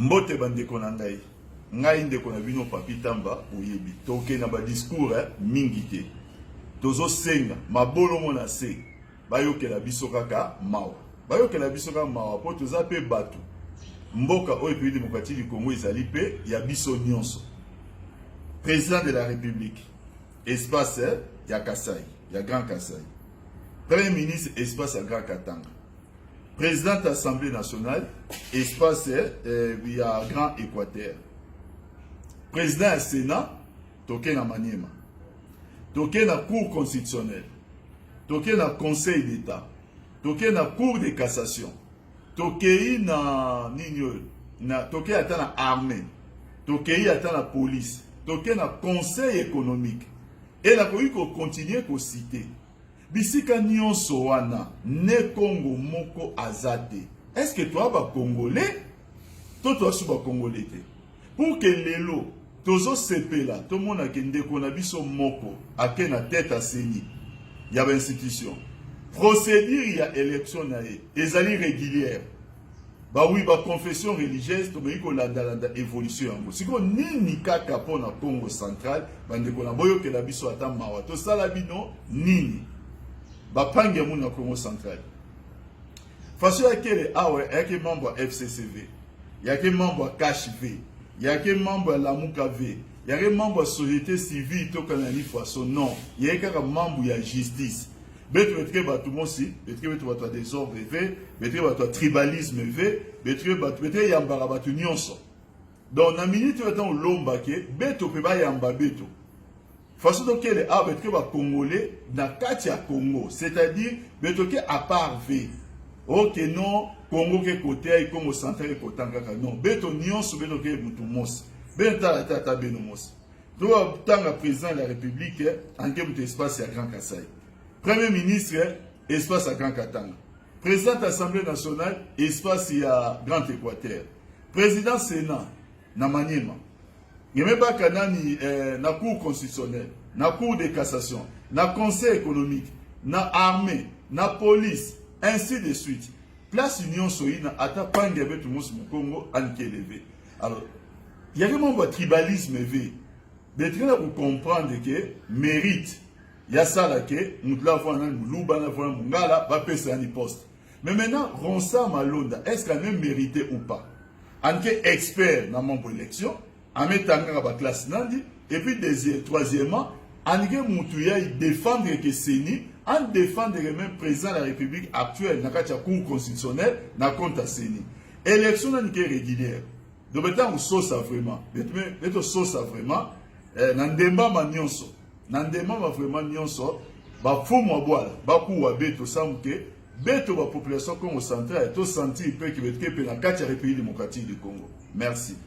Mbote ba ndeko na ngai. Ngai ndeko na bino Papy Tamba boyebi. Tokende na ba discours eh, mingi te. Tozo senga mabolongo na se bayokela biso kaka mawa. Bayokela biso kaka mawa po toza pe batu. Mboka oyo République démocratique du Congo ezali pe ya biso nyonso. Président de la République, espace eh, ya Kasai, ya Grand Kasai. Premier ministre, espace ya Grand Katanga. Président Assemblée nationale, espace eh, ya Grand Équateur. Président ya Sénat, toke na Maniema. Toke na Cour constitutionnelle. Toke na Conseil d'État. Toke na Cour de cassation. Tokei na nini oyo? Na toke ata na armée. Tokei ata na police. Toke na Conseil économique. Et nakoki ko continuer ko citer. Bisika nionso wana ne kongo moko aza te. Est ce que toa ba congolais to toa su ba congolais te? Pour que lelo tozo sepela tomona ke ndeko na biso moko ake na tete ya ceni ya ba institution. Procedure ya election na ye ezali regulière. Ba oui ba confession religieuse tokoki kolanda landa evolution yango sikoyo nini kaka mpo na Congo central bandeko na boyokela biso ata mawa tosala bino nini bapangi ya muna Congo central faso ya kele awa yake membre ya FCCV yake membre ya CASHV yake membre ya Lamuka V yake membre ya société civile tokana ni faso non yake kaka membre ya justice Betu betike batu mosi, betike betu batu ya desordre ve, betike batu ya tribalisme ve, betike batu betike yambaka batu nyonso. Donc na minute oyo ntango olomba ke beto mpe bayamba beto façon tokele awa betike ba congolais na kati ya Congo, c'est-à-dire beto ke à part ve ok non Congo ke kote ai Congo central ke kota kaka non beto nyonso beto ke mutu mosi beno tala tata beno mosi To tanga président de la République anke mutu espace ya Grand Kasaï. Premier ministre espace ya Grand Katanga. Président de l'Assemblée nationale espace ya Grand Équateur. Président Sénat na Maniema. Ngeme baka nani eh, na cour constitutionnelle, na cour de cassation, na conseil économique, na armée, na police, ainsi de suite. Place nyonso ina ata pangi ya betu mosi mukongo anke élevé. Alors, il y avait membre tribalisme ve. Betrela ko comprendre que mérite ya sala que mutu la voix na muluba na voix mungala ba pesa ni poste. Mais maintenant Ronsard Malonda, est-ce qu'il a même mérité ou pas? Anke expert na membre élection, ametanga ba classe nandi et puis deuxième, troisièmement, anike mutu ya défendre que CENI en défendre même président de la République actuelle na kati ya cour constitutionnelle na compte ya CENI. Élection nani ke régulière. Donc betango sosa vraiment. Beto sosa vraiment eh, na ndembama nyonso. Na ndembama vraiment nyonso ba fumu bwala bakuwa beto samuke beto ba population Congo central to sentir pe ke beto ke pe na kati ya République démocratique du Congo. Merci.